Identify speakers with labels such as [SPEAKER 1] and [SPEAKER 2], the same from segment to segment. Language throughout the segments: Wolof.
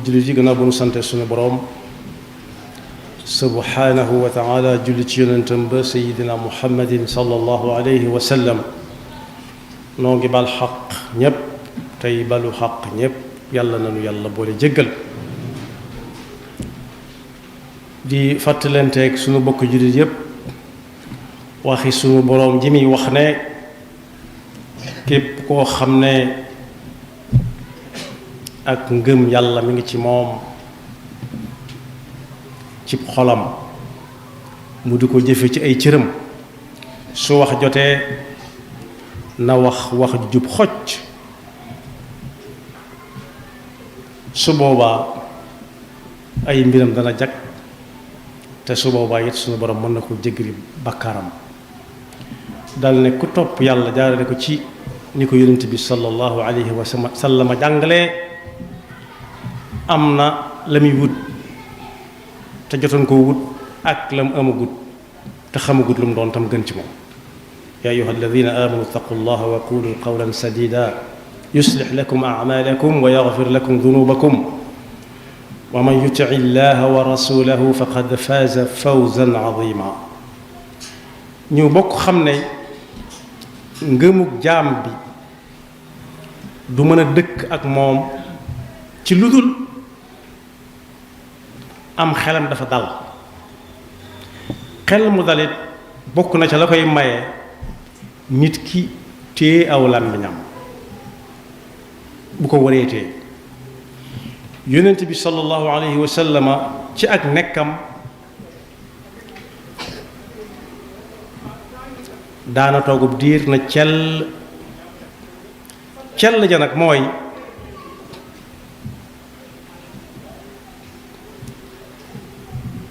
[SPEAKER 1] jullit yi gannaaw bu nu sante suñu boroom subhanahu wa taala julli ci yonentam ba sayidina muhammadin sallallahu alayhi wa sallam noo ngi bal xaq ñépp tey balu xaq ñépp yàlla nanu yàlla boole jéggal di fàttalanteeg suñu bokk jullit yépp waxi suñu boroom ji muy wax ne képp koo xam ne ak ngëm yàlla mi ngi ci moom ci xolam mu di ko jëfe ci ay cëram su wax jotee na wax wax jub xocc su boobaa ay mbiram dana jag te su boobaa it suñu borom mën na ko jéggali bakkaaram dal ne ku topp yàlla jaarale ko ci ni ko yonent bi sallallahu alayhi wa sallam jàngalee am na la muy wut te jotoon koo wut ak la mu amagut te xamagut lu mu doon tam gën ci moom yaa ayyuha alladina amanu ittaqu llaha wa qulu qawlan sadida yuslix lakum acmalakum wa yaxfir lakum dunubakum wa man yuti llaha wa rasulahu faqad faaza fawzan azima ñu bokk xam ne ngëmug jaam bi du mën a dëkk ak moom ci lu dul am xelam dafa dal xel mu dalit bokk na ca la koy maye nit ki téye aw làmmiñam bu ko waree téye yonent bi sallallahu alayhi wa sallama ci ak nekkam daana toogub diir na cell ja nag mooy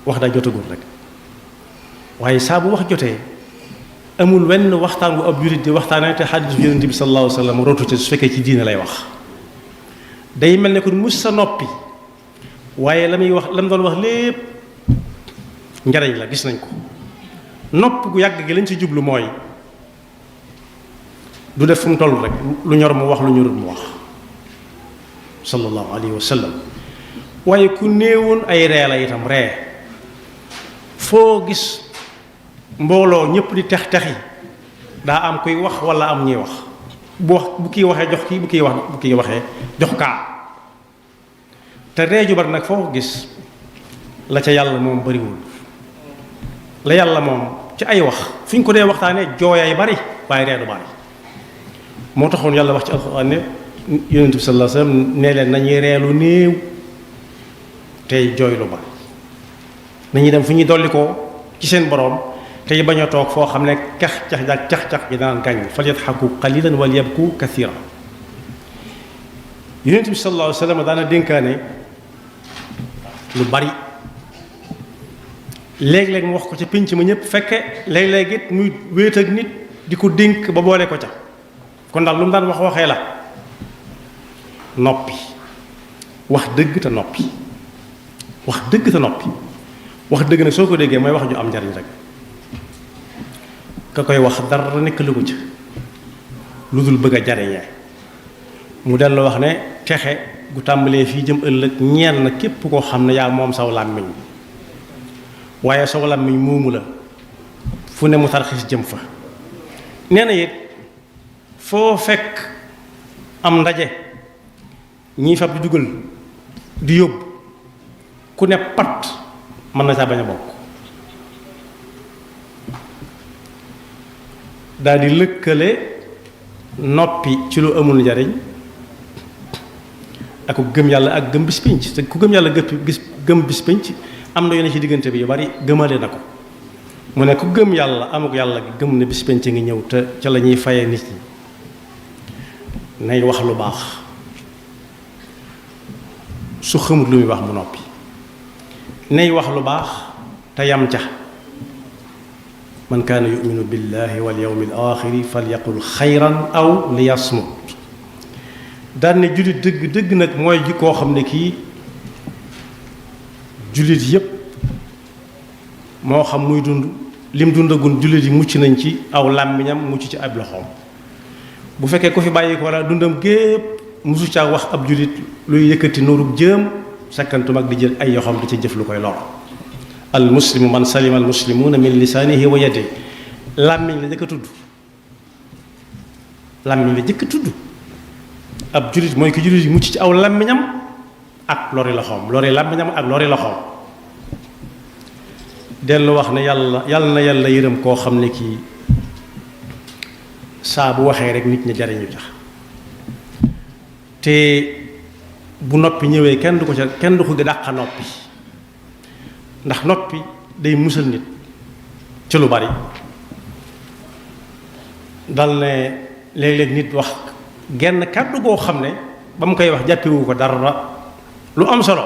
[SPEAKER 1] wax daa jotagul rek waaye saa bu wax jotee amul wenn waxtaan wu ab jurit di waxtaanee te xadiisu yonent bi sallallahu alayhi wa sallam rotu ci su fekkee ci diine lay wax day mel ne ko mus sa noppi waaye la muy wax la mu doon wax lépp njariñ la gis nañ ko nopp gu yàgg gi lañ ci jublu mooy du def fu mu toll rek lu ñor mu wax lu ñorut mu wax sallallahu alayhi wa sallam waaye ku néewoon ay ree la itam ree foo gis mbooloo ñëpp di tex-texi daa am kuy wax wala am ñuy wax bu kii waxee jox kii bu kii waxee jox kaa te ree ju bari nag foo ko gis la ca yàlla moom bariwul la yàlla moom ci ay wax fu ñu ko dee waxtaanee jooyaay bari waaye ree du bari moo taxoon yàlla wax ci alxuraan ne yonent bi sallallahu alayhi wasallam nee leen nañuy reelu néew tey jooy lu bari nañuy dem fu ñuy dolli ko ci seen boroom tey bañ a toog foo xam ne cax-cax gi daan gàññ fal yadhaku qalilan wal yabku kathira yonent bi sallallahu alayhi wasallam daana dénkaane lu bari léeg-léeg mu wax ko ca pénc ma ñëpp fekke léeg-léeg it muy wéet ak nit di ko dénk ba boole ko ca kon daal lu mu daan waxee la noppi wax dëgg te noppi wax dëgg te noppi wax dëgg nag soo ko déggee mooy wax ju am njariñ rek ka koy wax dara nekk lu ko ca lu dul bëgg a jariñee mu dellu wax ne texe gu tàmbalee fii jëm ëllëg ñeel na képp koo xam ne yaa moom saw làmmiñ waaye saw làmmiñ moomu la fu ne mu tarxis jëm fa nee na it foo fekk am ndaje ñii fab di dugal di yóbbu ku ne pat mën na saa bañ a bokk daal di lëkkale noppi ci lu amul njariñ ak ku gëm yàlla ak gëm bis pénc te ku gëm yàlla gëm bis pénc am na yoone ci diggante bi yu bari gëmale na ko mu ne ku gëm yàlla amuk yàlla gëm ne bis pénc ngi ñëw te ca la ñuy fayee nit ñi nay wax lu baax su xamut lu muy wax mu noppi nay wax lu baax te yam ca man kaana yuminu billahi wal yawmil axiri falyaqul xayran aw liyasmut daan ne jullit dëgg dëgg nag mooy ji koo xam ne kii jullit yépp moo xam muy dund lim dundagul jullit yi mucc nañ ci aw làmmiñam mucc ci ab loxoom bu fekkee ko fi bàyyi ko walla dundam gépp musu caa wax ab jullit luy yëkkati noorub jëm sakkantum ak di jël ay yoxam di ci jëf lu koy lor. al muslimu man salima al muslimuuna min lisaanihi wa yadihi làmmiñ la njëkk a tudd làmmiñ la njëkk a tudd ab jullit mooy ki jullit yi mucc ci aw làmmiñam ak lori loxoom lori làmmiñam ak lori loxoom. dellu wax ne yàlla na yàlla yërëm koo xam ne kii saa bu waxee rek nit ñi jariñu tax te bu noppi ñëwee kenn du ko dàqa noppi ndax noppi day musal nit ci lu bari. dal ne léeg-léeg nit wax genn kàddu goo xam ne ba mu koy wax jàppewu ko dara lu am solo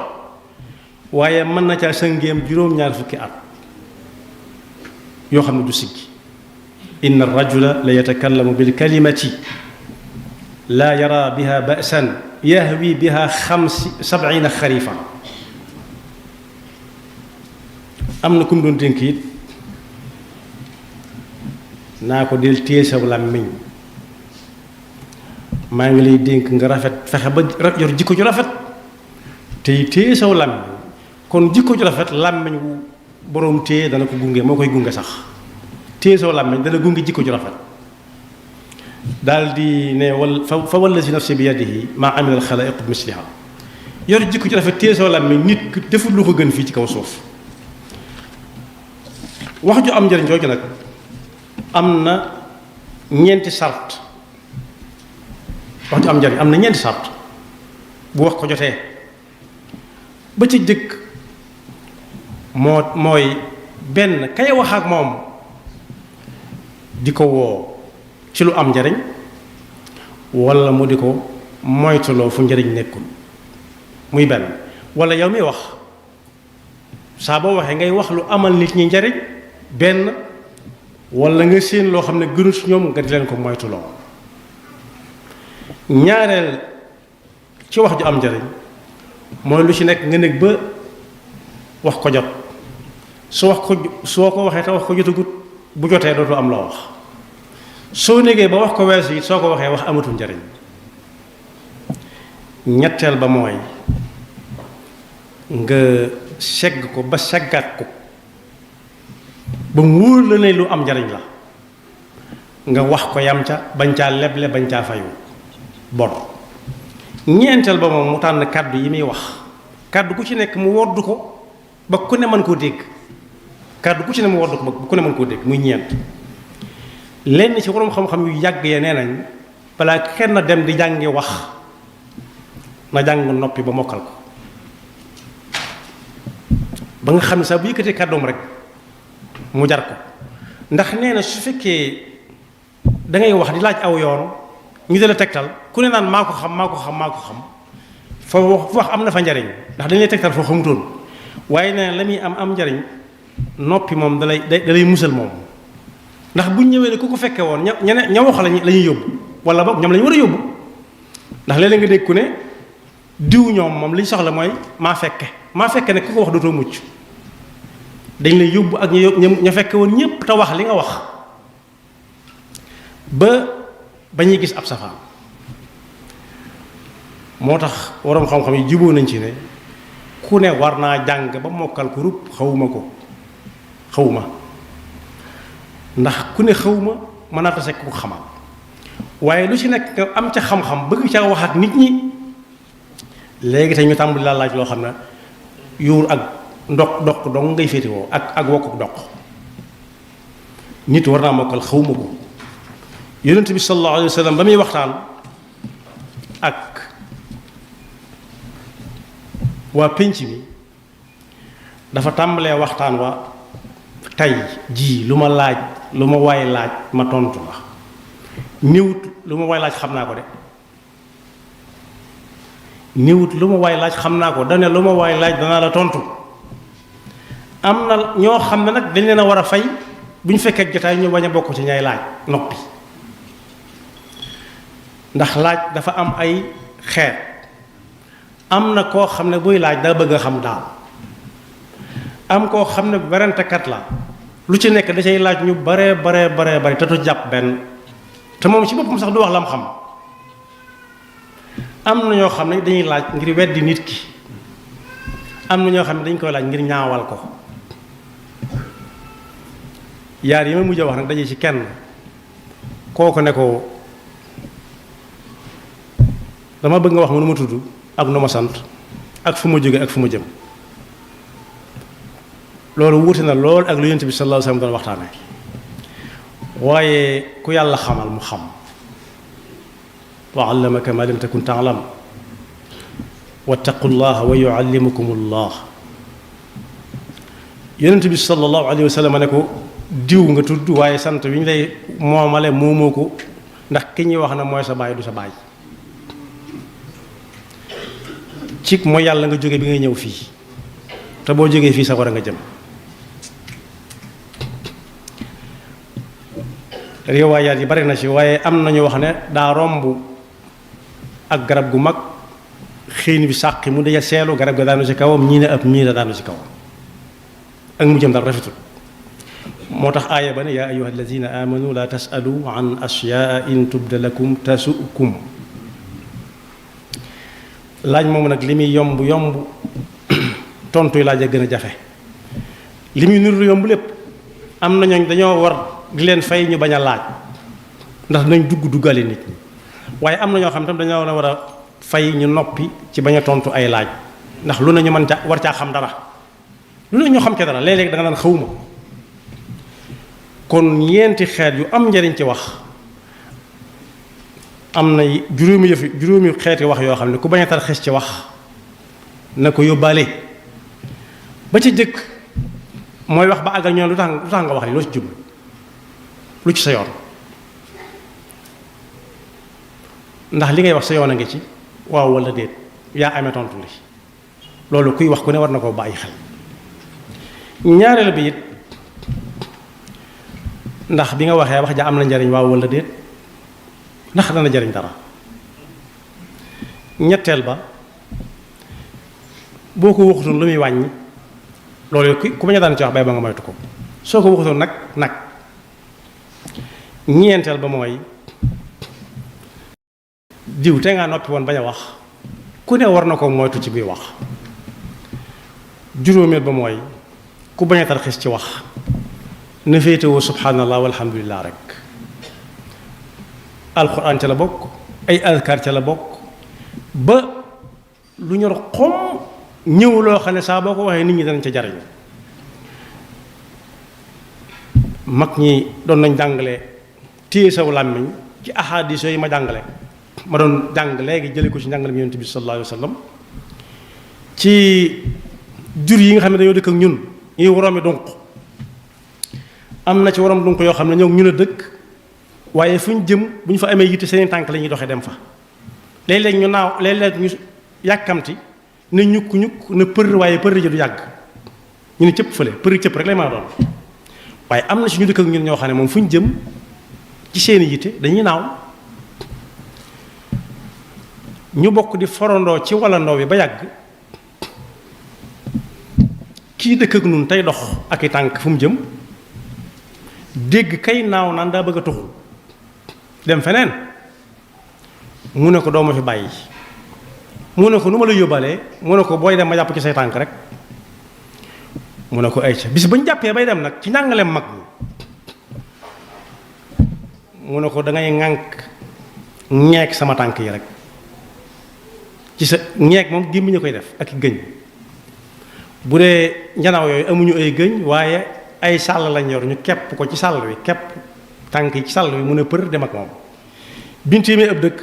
[SPEAKER 1] waaye mën na caa sëngeem juróom-ñaar fukki at yoo xam ne du siggi. inna rajula la yatakallamu bil kalimati laa yara biha ba'san yahwi biha 70 xarifa. am na ku mu doon dénk it naa ko del téye saw làmmiñ maa ngi lay dénk nga rafet fexe ba yor jikko ju rafet tey téye saw làmmiñ kon jikko ju rafet làmmiñ wu boroom téye dana ko gunge moo koy gunge sax téye saw làmmiñ dana gunge jikko ju rafet. daal di ne fa wallazi nafsi bi yadihi maa amila al xalaa'iqu bi misliha yor jikko ju rafet téye saw làmmiñ nit deful lu ko gën fii ci kaw suuf. wax ju am njëriñ jooju nag am na ñeenti sart. wax ju am njëriñ am na ñeenti sart bu wax ko jotee ba ci jëkk mooy benn kay wax ak moom di ko woo ci lu am njariñ walla mu di ko moytuloo fu njariñ nekkul muy benn. walla yow mi wax saa boo waxee ngay wax lu amal nit ñi njariñ benn walla nga séen loo xam ne gënu ci ñoom nga di leen ko moytuloo. ñaareel ci wax ju am njariñ mooy lu ci nekk nga nekk ba wax ko jot soo ko waxee te wax ko jotagut bu jotee dootu am loo wax soo négee ba wax ko weesu it soo ko waxee wax amatul njariñ. ñetteel ba mooy nga segg ko ba seggaat ko ba mu wóor la ne lu am njariñ la nga wax ko yam ca bañ caa leble bañ caa fayu bor. ñeenteel ba moom mu tànn kàddu yi muy wax kàddu ku ci nekk mu woddu ko ba ku ne mën koo dégg kàddu ku ci ne mu woddu ko ba ku ne mën koo dégg muy ñeent. lenn ci borom xam-xam yu yàgg ya nee nañ balaa kenn dem di jàngi wax na jàng noppi ba mokkal ko ba nga xam ne sax bu yëkkatee kàddoom rek mu jar ko. ndax nee na su fekkee da ngay wax di laaj aw yoon ñu dala tegtal ku ne naan maa ko xam foo wax am na fa njariñ ndax dañ lay tegtal foo xamutoon waaye nee na la muy am njariñ noppi moom dalay musal moom. ndax buñ ñëwee ne ku ko fekke woon ña wax la ñuy yóbbu wala boog ñoom la ñu war a yóbbu ndax léeg-léeg nga dégg ku ne diw ñoom moom li ñu soxla mooy maa fekke ne ku ko wax dootoo mucc dañ lay yóbbu ak ña fekke woon ñépp te wax li nga wax ba ñuy gis ab safaan. moo tax waroom xam-xam yi juboo nañ ci ne ku ne war naa jàng ba mokkal ko rupp xawuma ndax ku ne xawma mën naa tase ku xamal waaye lu ci nekk nga am ca xam-xam bëgg ca wax ak nit ñi léegi te ñu tàmbali laa laaj loo xam ne yuur ak ndox dong ngay féetewoo ak wokkuk ndox nit war naa mokkal xawma ko. yonent bi sallallahu alayhi wa sallam ba muy waxtaan ak waa pénc mi dafa tàmbalee waxtaan wa tey jii lu ma waay laaj ma tontu la néewut lu ma waay laaj xam naa ko de néewut lu ma waay laaj xam naa ko dane lu ma waay laaj danaa la tontu. am na ñoo xam ne nag dañ leen a war a fay bu ñu fekkee jotaay ñu bañ a bokk ci ñay laaj noppi ndax laaj dafa am ay xeet. am na koo xam ne buy laaj daa bëgg a xam daal am koo xam ne werantekat la lu ci nekk da cay laaj ñu bare te du jàpp benn te moom ci boppam sax du wax lam xam. am na ñoo xam ne dañuy laaj ngir weddi nit ki am na ñoo xam ne dañ koy laaj ngir ñaawal ko. yaar yi ma mujj a wax nag daje ci kenn kooku ne ko dama bëgg nga wax ma nu ma tudd ak nu ma sant ak fu ma jóge ak fu ma jëm. loolu wuute na lool ak lu Yonent bi sallallahu alayhi wa sallam doon waxtaane waaye ku yàlla xamal mu xam wa allamaka ma lam takun ta'lam wattaqullaha wa yuallimukumullah. Yonent bi sallallahu alayhi wa sallam ne ko diw nga tudd waaye sant wi ñu lay moomale moomoo ko ndax ki ñuy wax na mooy sa baay du sa baay cig mooy yàlla nga jóge bi ngay ñëw fii te boo jógee fii sa war a nga jëm. riwaayaat yi bari na ci waaye am nañu wax ne daa romb ak garab gu mag xiin bi sàqi mu deja seelu garab ga daanu ci kawam ñii ne ab ñii la daanu ci kawam ak mu jëm dal rafetul. moo tax aaya ba ne yaa ayyuha allazina amanu la tasalu an ashyaa in tubda lakum tasukum. laaj moom nag li muy yomb yomb tontuy laaj a gën a jafe. li muy nuru yomb lépp am na ñooñ dañoo war di leen fay ñu bañ a laaj ndax dinañ duggale nit ñi waaye am na ñoo xam tam dañoo war a fay ñu noppi ci bañ a tontu ay laaj ndax lu ne ñu mën ca war caa xam dara lu ne ñu xam ca dara léeg-léeg da nga naan xawma. kon ñeenti xeet yu am njariñ ci wax am na juróomi xeeti wax yoo xam ne ku bañ a tarxis ci wax na ko yóbbaale. ba ci jëkk mooy wax ba àggal ñoom lu tax nga wax li loo ci jublu lu ci sa yoon ndax li ngay wax sa yoon a ngi ci waaw walla déet yaa amee tontu li loolu kuy wax ku ne war na koo bàyyi xel. ñaareel bi it ndax bi nga waxee wax ja am na njariñ waaw walla déet ndax dana jariñ dara. ñetteel ba boo ko waxutoon lu muy wàññi loolu ku bañ a daan ci wax bay ba nga moytu ko soo ko waxutoon nag. ñeenteel ba mooy diw te ngaa noppi woon bañ a wax ku ne war na ko moytu ci biy wax. juróomeel ba mooy ku bañ a tarxis ci wax na féetewoo subhanallah walhamdulillah rek. alxuraan ca la bokk ay azkar ca la bokk ba lu ñor xom ñëw loo xam ne saa boo ko waxee nit ñi danañ ca jariñu. mag ñi doon nañ jàngale téye saw làmmiñ ci ahadis yi ma jàngale ma doon jàng léegi jële ko ci njàngale mi Yonent bi sallallahu alayhi wa sallam ci jur yi nga xam ne dañoo dëkk ak ñun ñuy woroomi dunq am na ci worom dunq yoo xam ne ñoom ñun a dëkk waaye fu ñu jëm bu ñu fa amee yitte seen tànk la ñuy doxee dem fa léeg-léeg ñu naaw léeg-léeg ñu yàkkamti ne ñukk ne për waaye për ji du yàgg ñu ne cëpp fële për cëpp rek lay mën a doon waaye am na ci ñu dëkk ak ñun ñoo xam ne moom fu ñu jëm ci seeni yitte dañuy naaw ñu bokk di forandoo ci walandoo bi ba yàgg kii dëkk ak ñun tey dox ak i tànk fu mu jëm dégg kay naaw naan daa bëgg a tuxu dem feneen mu ne ko doo ma fi bàyyi mu ne ko nu ma la yóbbalee mu ne ko booy dem ma jàpp ci say tànk rek mu ne ko ay ca bis ba ñu jàppee bay dem nag ci njàngaleem mag mu ne ko da ngay ŋànk ñeek sama tànk yi rek ci sa ñeek moom gémmiñ a koy def ak i gëñ bu dee njanaaw yooyu amuñu ay gëñ waaye ay sàll lañ yor ñu kepp ko ci sàll wi kepp tànk yi ci sàll wi mu ne për dem ak moom bintéemee ab dëkk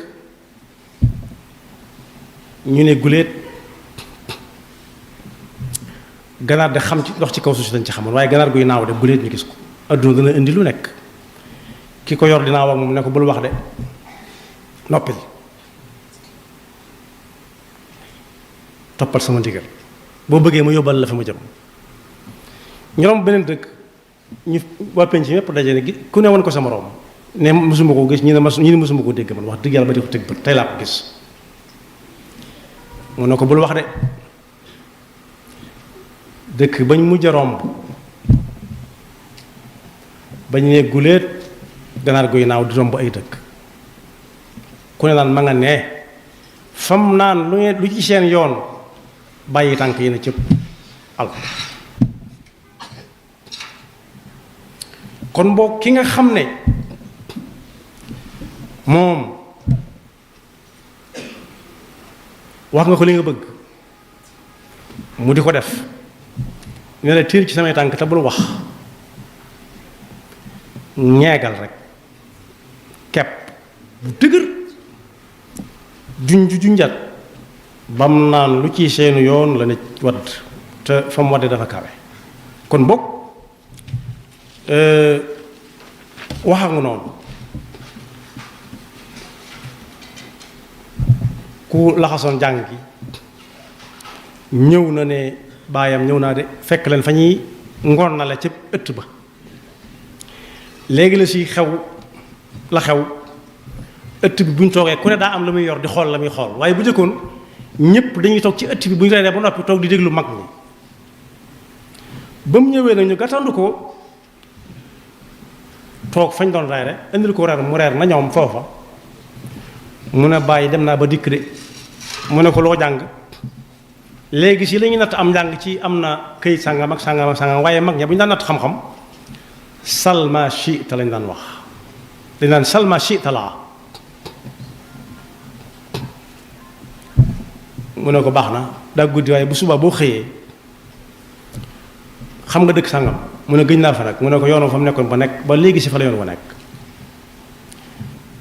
[SPEAKER 1] ñu ne guléet ganaar de xam ci ndox ci kaw suuf si dañ ci xamoon waaye ganaar guy naaw de guléet ñu gis ko adduna dana indi lu nekk ki ko yor dinaa wax moom ne ko bul wax de noppil toppal sama ndigal boo bëggee ma yóbbal la fa ma jëm ñoom beneen dëkk ñu waa penc ñépp daje ne ku ne woon ko sa moroom ne mësuma ko gis ñi ne mësuma ko dégg man wax dëgg yàlla ba di ko tëgg bët tey laa ko gis mu ne ko bul wax de dëkk bañ mujj a romb bañ ne guléet ganaar guy naaw di romb ay dëkk ku ne naan ma nga ne fam naan lu ci seen yoon bàyyi tànk yi na cëpp al kon boo ki nga xam ne moom wax nga ko li nga bëgg mu di ko def ne la tiir ci samay tànk te bul wax ñeegal rek kepp bu dëgër junjat bam naan lu ci seenu yoon la ne wadd te fa mu wadde dafa kawe kon bokk waxa nga noonu ku laxasoon jàng gi ñëw na ne baayam ñëw naa de fekk leen fa ñuy ngoon na la ca ëtt ba léegi la si xew la xew ëtt bi bu ñu toogee ku ne daa am la muy yor di xool la muy xool waaye bu njëkkoon ñëpp dañuy toog ci ëtt bi bu ñu reeree ba noppi toog di déglu mag ñi ba mu ñëwee nag ñu gàttandu ko toog fañ doon reere indil ko reer mu reer na ñoom foofa mu ne bàyyi dem naa ba dikk de mu ne ko loo jàng léegi si la ñuy natt am njàng ci am na këyit sàngam ak sàngam ak sàngam waaye mag ña bu ñu daan natt xam-xam salma shi'ta lañ daan wax dañ daan salma shi'ta laa mu ne ko baax na daa guddi waaye bu subaa boo xëyee xam nga dëkk sàngam mu ne gëj naa fa nag mu ne ko yoonam fa mu nekkoon ba nekk ba léegi si fa la yoon ba nekk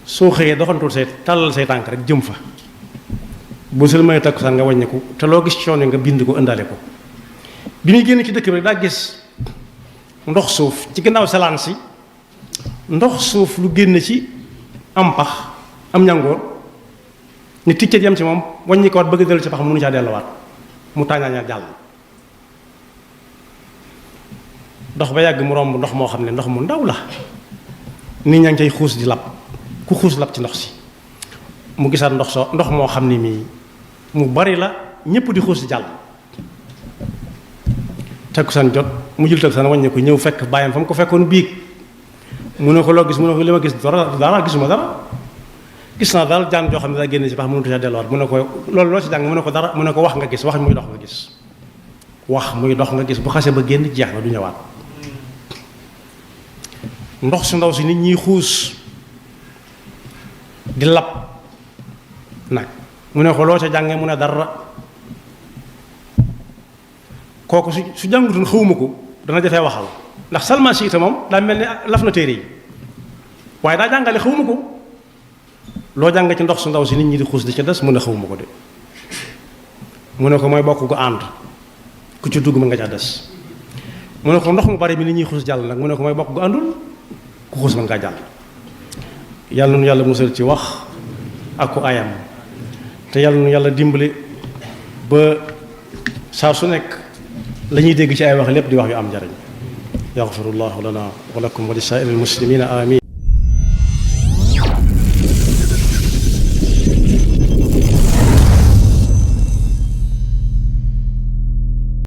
[SPEAKER 1] soo xëyee doxantul say tàllal say tànk rek jëm fa bu sel may takku sax nga wàññiku te loo gis ci yoon nga bind ko ëndaale ko bi muy génn ci dëkk bi daa gis ndox suuf ci gannaaw salaan si ndox suuf lu génn ci am pax am ñangoor ni ticcet yam ci moom wàññi ko waat bëgg dellu ci pax mënu caa delluwaat mu tàññaaña jàll ndox ba yàgg mu romb ndox moo xam ne ndox mu ndaw la nit ñaa ngi cay xuus di lab ku xuus lab ci ndox si mu gisaat ndox moo xam ne mii mu bari la ñépp di xuus di jàll takkusaan jot mu jël takkusaan wàññi ko ñëw fekk bàyyam fa mu ko fekkoon biig mu ne ko loo gis mu ne ko li ma gis dara gisuma dara gis naa daal jaan joo xam ne daa génne ci pax mënut a delluwaat mu ne ko loolu loo ci jàng mu ne ko dara mu ne ko wax nga gis wax muy dox nga gis wax muy dox nga gis bu xasee ba génn jeex na du ñëwaat ndox su ndaw si nit ñiy xuus di lab nag mu ne ko loo ca jàngee mu ne dara kooku su jàngutoon xawuma ko dana jafee waxal ndax salma siita moom daa mel ne laf na téere yi waaye daa jàngale xawuma ko loo jàng ci ndox su ndaw si nit ñi di xuus di ca des mu ne xawuma ko de mu ne ko mooy bokk gu ànd ku ci dugg ma nga ca des mu ne ko ndox mu bari bi nit ñuy xuus jàll nag mu ne ko mooy bokk gu àndul ku xuus man ngaa jàll yàlla nu yàlla musal ci wax ak ku ayam te yàlla nu yàlla dimbali ba saa su nekk la ñuy dégg ci ay wax lépp di wax yu am njariñ yaxfirullahu lana wa lakum wa li saa'iril muslimina amin